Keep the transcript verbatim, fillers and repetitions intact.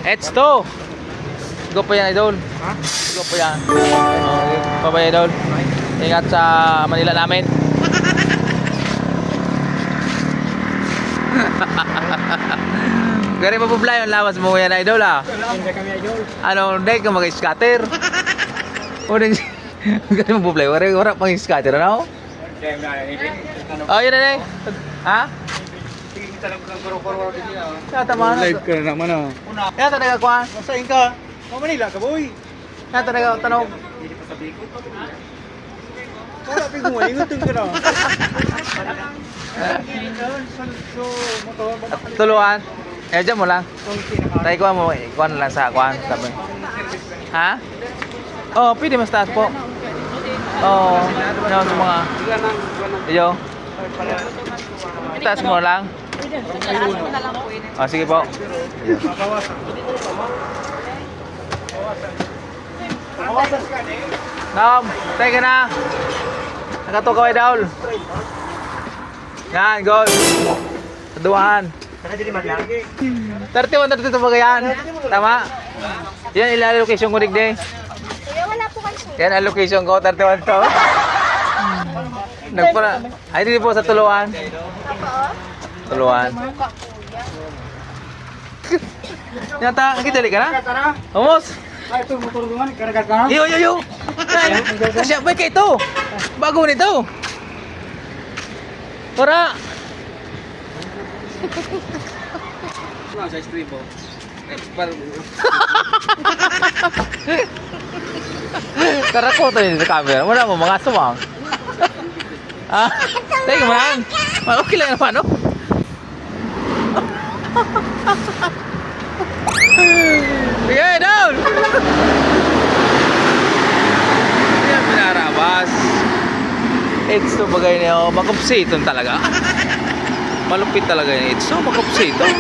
It's two. Go pa yan, idol. Ha? Go pa yan. Go pa yan, idol. Ingat sa Manila namin. Gari pa po fly ang lawas mo yan, idol, ah. Hindi kami, idol. Ano, hindi ka mag-scatter? O, hindi. Gari mo po fly. Wala, wala pang scatter, ano? Oh, yun na, eh. Ha? Sige, kita lang ng kuro-kuro din yan, oh. Yata, man. Live ka na naman, oh. Yata, nagkakuan. Masain ka? Oh, Manila ka, boy. Yata, nagkatanog. Wala, pigmo, ingot ka na. Tuluan. Eh, dyan mo lang. Tayo, kuha mo, kuha na lang sa kuha. Sabi. Ha? Oh, pwede mas taas po. Oh, no, sa mga, iyo. Taas mo lang. Oh, sige po. Nam, tayo ka na. Nakatukaw ay daol. Yan, goal. Kaduahan. Thirty-one, thirty-two ba yan? Tama? Yan, ilalo location ko, digdi. Kuya, wala po kayo, sir. Yan ang location ko, thirty-one to. Nagpara-, ay, dito po sa Tuluan. Tuluan. Yata, nakita ka na? Vamos. Ay, ito, motor ko man, karga ka na? Yo, yo, yo. Ay, kasi, may kayo ito. Bago nito. Para. Sa estribo. Tara ko tayo sa camera. Wala mo, mga sumang. Ah, tayo mo lang. Okay lang naman, no? Sige, down! Yan, pinarabas. It's to bagay niya, oh, makupsiton talaga. Malupit talaga yun. It's so makupsiton.